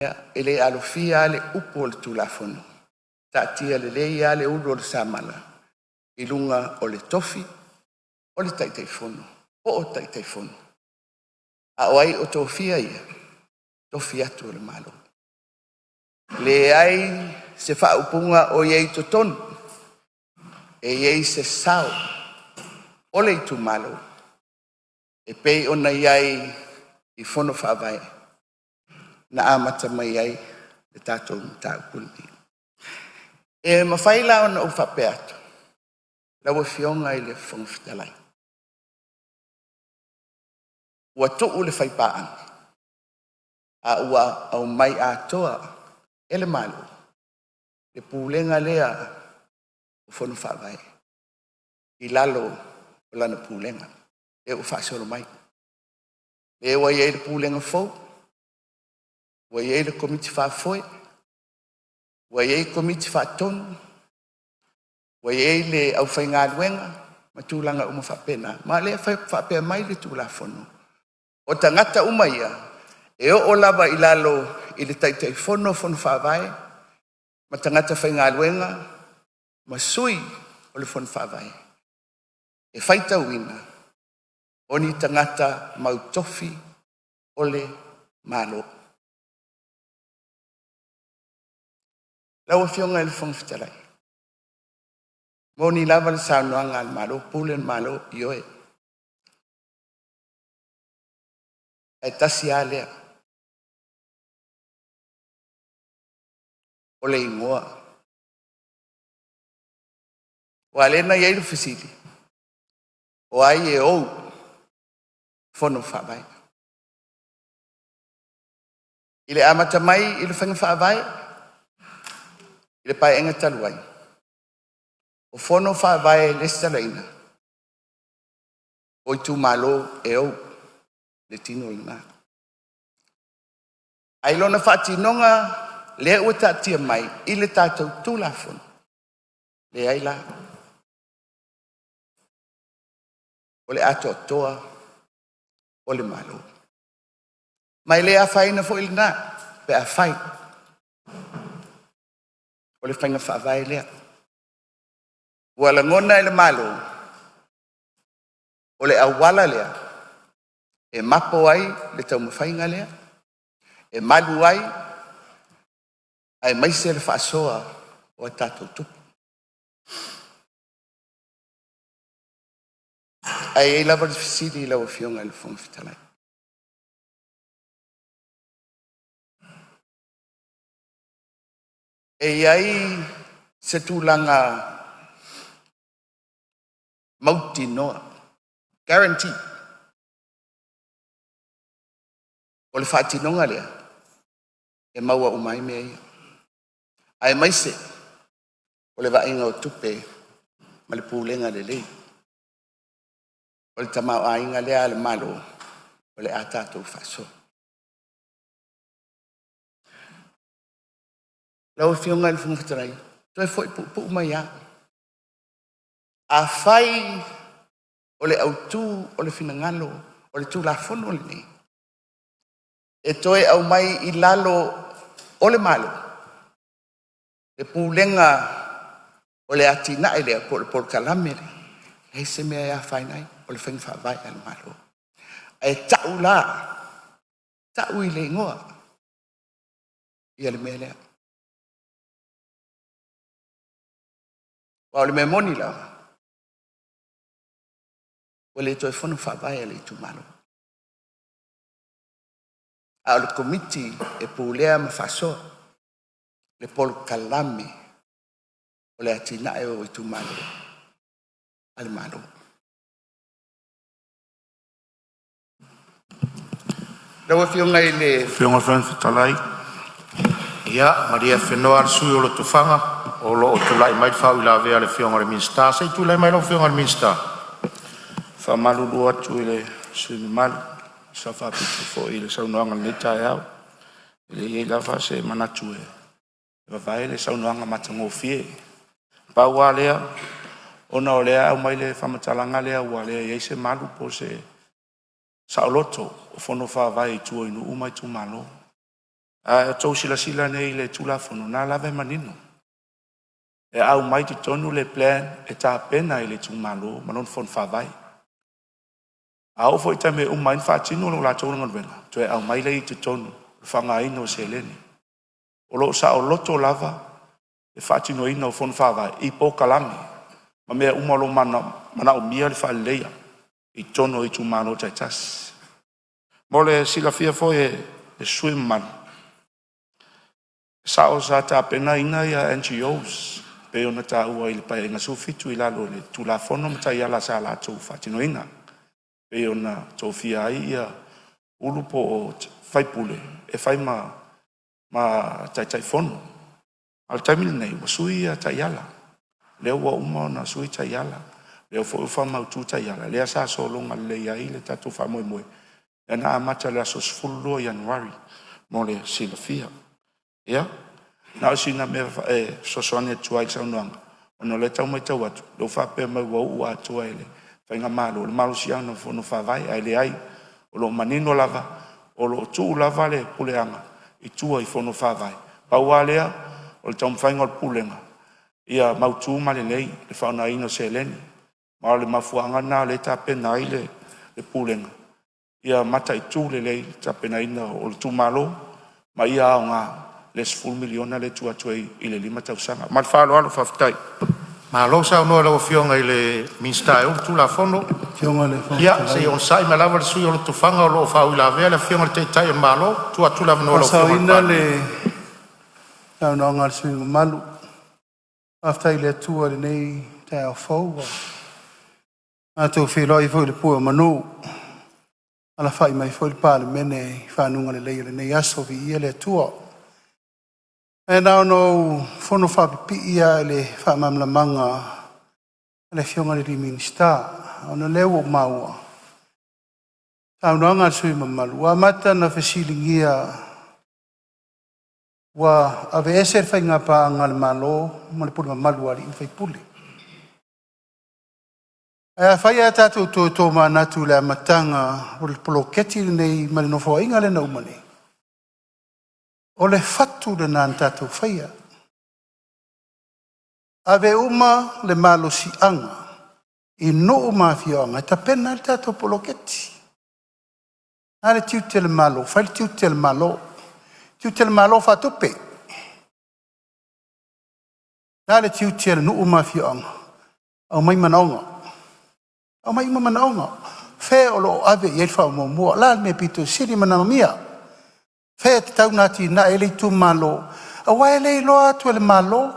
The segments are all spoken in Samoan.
E le alofia lava le upu o le Tulafono, taatia lelei lava le ulu o le samala i luga o le tofi o le Taitaifono po o Taitaifono. A o ai o tofia ia? E tofi atu e le Malo. E leai se faaupuga o i ai i totonu e i ai se sao o le itumalo e pei ona i ai i Fono Faavae na amata mai ai le tatou mataupu lenei. E mafai la ona ou faapea atu lau Afioga i le Fofoga Fetalai, ua tuu le fai paaga a ua aumai atoa e le Malo le pulega lea o Fono Faavae i lalo o lana Pulega lea ua faasolo mai. Lea ua i ai le Pulega fou, ua i ai le Komiti Faafoe, ua i ai Komiti Faatonu, ua i ai le aufaigaluega ma tulaga uma faapena. Ma o lea e faapea mai le Tulafono, o tagata uma ia e oo lava i lalo i le Taitaifono o Fono Faavae ma tagata faigaluega ma sui o le Fono Faavae, e faitauina o ni tagata mautofi o le Malo. Lau Afioga i le Fofoga Fetalai, e moni lava le saunoaga a le Malo, pule le Malo, ioe, ae tasi a lea o le igoa. Aua o lea na i ai le fesili, o ai e ou Fono Faavae? I le amata mai i le faiga faavae i le Paeaiga talu ai, o fono faavae lesitalaina o itumalo e ou le tino lena. Ae i lona faatinoga lea ua taatia mai i le tatou Tulafono, leai la. O le atoatoa o le Malo. Ma e le afaina foi lena pe afai o le faiga faavae lea. Ua lagona e le Malo o le auala lea e mapo ai le taumafaiga lea, e malu ai aemaise le faasoa o a tatou tupe. Ae i ai lava le fesili i lau Afioga i le Fofoga Fetalai, e i ai se tulaga mautinoa, guarantee o le faatinoga lea e maua uma ai mea ia, aemaise o le vaaiga o tupe ma le pulega lelei o le tamaoaiga lea a le Malo o le a tatou faasoa. Lau Afioga i le Fofoga Fetalai, toe foi puupuu mai lava. Afai o le autu o le finagalo o le Tulafono lenei e toe aumai i lalo o le Malo le pulega o le atinae lea po o le polokalame lea, e leai se mea e afaina ai, o le faiga faavae a le Malo. Ae tau la, tau i le igoa ia le mea lea. Aua o le mea moni lava, ua le toe fono faavae a le itumalo, a o le Komiti e pulea ma faasoa le polokalame o le atinae o itumalo a le Malo. Lau Afioga i le Fofoga Fetalai. Ia malie afenoa le sui usufono mo Lotofaga o lo o tulai mai le faauilavea a le Afioga i le Minisita. Se i tulai mai lau Afioga i le Minisita. Faamalulu atu i le sui usufono mamalu, e sao faapito foi i le saunoaga i lenei taeao. E leai lava se manatu e vavae le saunoaga matagofie. Pau lava lea, ona o lea e aumai le faamatalaga lea ua leai se malu po o se saoloto o fono faavae i tua i nuu ma itumalo. A outou silasila nei i le Tulafono, o lena lava e manino, e aumai i totonu le plan e tapena e le itumalo ma lona fono faavae. A oo foi i le taimi e uma ai ona faatino le latou galuega, toe aumai lea i totonu o le faaaogaina o seleni. O lo o saoloto lava le faatinoina o fono faavae i polokalame ma mea uma o lo o manaomia le faaleleia i totonu o itumalo taitasi. Mo le silafia foi e le sui usufono mamalu, e sao sa tapenaina ia NGOS e pei ona taua i le Paeaiga XVII i lalo o le Tulafono ma taiala sa latou faatinoina, e pei ona tofia ai ia Ulu po o faipule e fai ma Taitaifono. A o le taimi lenei ua sui ia taiala, lea ua uma ona sui taiala, lea foi ua faamautu taiala lea sa sologa lelei ai le tatou faamoemoe, lea na amata i le aso 12 Ianuari mo le silafia. Ia, na o sina mea e fesoasoani atu ai i le saunoaga, ona o lea e tau matau atu lea ua faapea mai ua uu atoa e le faigamalo le malosiaga o Fono Faavae, ae leai, o lo o manino lava o lo o tuu lava le puleaga i tua i Fono Faavae. Pau lava lea o le taumafaiga o le Pulega ia mautu ma lelei le faaaogaina o seleni, ma o le mafuaaga lena o lea e tapena ai le Pulega ia mataitu lelei le tapenaina o itumalo ma ia aoga le $10 miliona lea e tuu atu ai i le 5 tausaga. Ma le faaaloalo faafetai. Malo saunoa i lau Afioga i le Minisita e ou le Tulafono. Afioga i le Fofoga Ia se i Fetalai… onosai mai lava le sui usufono o Lotofaga o lo o faauilavea le afioga i le Taitai o le Malo. Tuu atu le avanoa i lau Afioga i le Faasaoina Palemia. le saunoaga a le sui usufono mamalu. Faafetai i le Atua i lenei taeao fou ua matou feiloai ai foi i le pue o manu, alafai mai foi le Palemene i fanuga lelei o lenei aso. Viia le Atua. Ae na ona ou fono faapipii lava i le faamalamalamaga a le Afioga i le Minisita, ona o lea ua ou maua i saunoaga a le sui usufono mamalu, ua amata ona fesiligia ua aveese le faiga paaga a le Malo ma le pule mamalu a alii ma faipule. Ae afai ae tatou toe tomanatu i le amataga o le poloketi lenei mai le Nofoaiga lea na uma nei, o le fatu lena na tatou faia, ave uma le malosiaga i nuu ma afioaga e tapena ai le tatou poloketi. A le tiute o le Malo, fai le tiute o le Malo, tiute o le Malo faatupe. Le a le tiute o le nuu ma afioaga? Aumai manaoga, aumai uma manaoga. Fea o lo o ave i ai le faamuamua? O le a le mea e pito sili manaomia? Fea e tatau ona atinae ai le itumalo? Aua e le iloa atu e le Malo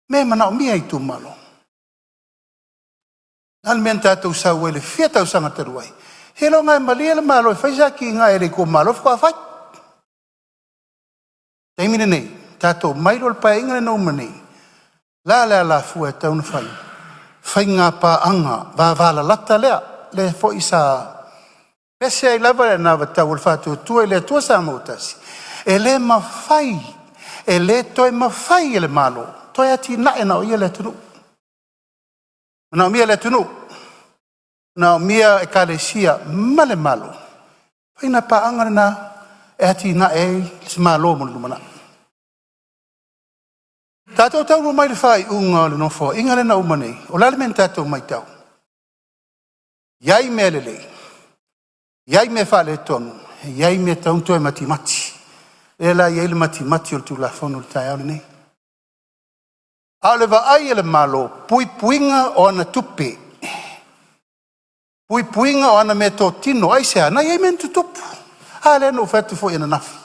mea e manaomia e itumalo. O le a le mea na tatou sau ai i le fia tausaga talu ai? Seiloga e malie le Malo e fai se atinae a le itumalo faatoa fai. O le taimi lenei, tatou omai loa i le Paeaiga lea na uma nei, o le a le alafua e tatau ona fai? Faiga paaga vavalalata lea, lea foi sa pese ai lava le anavatau a le Faatuatua i le Atua Samoa ua Tasi, e le mafai, e le toe mafai e le Malo toe atinae na o ia le atunuu. E manaomia e le atunuu, manaomia Ekalesia ma le Malo, faiga paaga lena e atinae ai se Malo mo le lumanai. Tatou taunuu mai i le faaiuga o le Nofoaiga lea na uma nei, o le a le mea na tatou matau? I ai mea lelei, i ai mea faaletonu, e i ai mea e tatau ona toe matimati. Lea la e i ai le matimati o le Tulafono i le taeao lenei. A o le vaai a le Malo, puipuiga o ana tupe, puipuiga o ana meatotino. Aisea? Na i ai mea na tutupu. A lea na ou fai atu foi ananafi,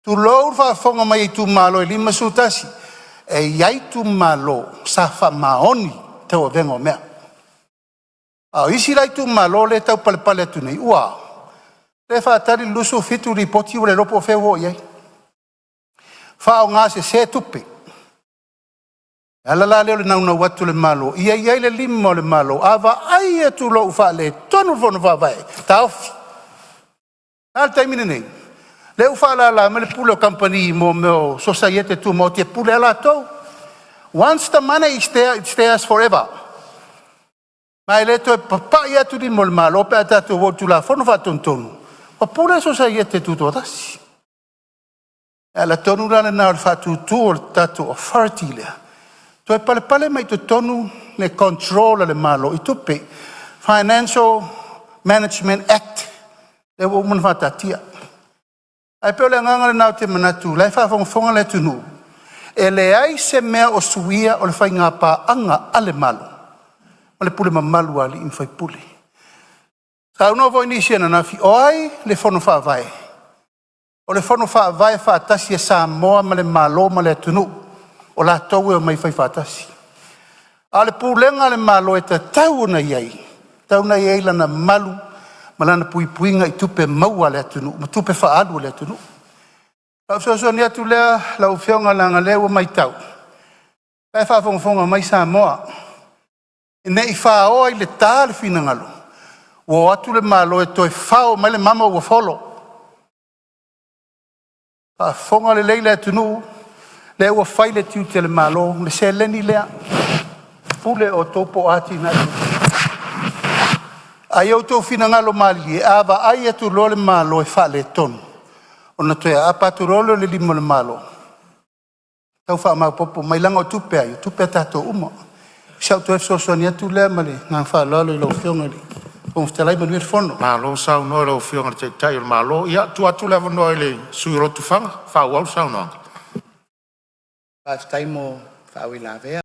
tulou le faafofoga mai a itumalo e 51, e i ai itumalo sa faamaoni i le tauavega o mea. A o isi la itumalo lea e taupalepale atu nei, ua a? Lea e faatali le 27 Lipoti ua le iloa po o fea ua oo i ai, faaaogasese tupe. O le ala la lea o le naunau atu o le Malo ia i ai le lima o le Malo, a vaai atu loa ua faaletonu le fono faavae, taofi. Ae a le taimi lenei? Lea ua faalala mai le pule o kamupani mo mea o sosiaete tumaoti e pule lava latou. Once the money is there, it's theirs forever. Ma e le toe papai atu lima o le Malo pe a tatou o i le Tulafono Faatonutonu, ua pule le Sosiaete Tutoatasi. Le ala tonu la lena o le faatutu o le tatou authority lea, toe palepale mai totonu le control a le Malo i tupe, Financial Management Act lea ua uma ona faataatia. Ae pei o le agaga lena ou te manatu o la e faafogafoga le atunuu, e leai se mea o suia o le faigapaaga a le Malo ma le pule mamalu a alii ma faipule. Saunoa foi nisi ananafi, o ai le Fono Faavae? O le Fono Faavae faatasi a Samoa ma le Malo ma le atunuu, o latou e omai e faifaatasi. A o le pulega a le Malo e tatau ona i ai, e tatau ona i ai lana malu ma lana puipuiga i tupe maua a le atunuu ma tupe faaalu a le atunuu. O lau fesoasoani atu lea lau Afioga leaga o lea ua matau, o la e faafogafoga mai Samoa, ne i faoa i le ta le finagalo ua o atu le Malo e toe fao mai le mama ua folo. Faafofoga lelei le atunuu, lea ua fai le tiute o le Malo, le seleni lea, pule outou po o a atinae. Ae ia outou finagalo malilie, a vaai atu loa le Malo e faaletonu, ona toe aapa atu loa lea o le lima o le Malo tau faamaopoopo mai, leaga o tupe a ai? O tupe a tatou uma. O si au toe fesoasoani atu lea ma le agaga faaaloalo i lau Afioga i le Fofoga Fetalai. Manuia le fono. Malo saunoa i lau Afioga i le Taitai o le Malo. Ia, tuu atu le avanoa i le sui usufono o Lotofaga e faaauau le saunoaga. Faafetai mo le faauilavea.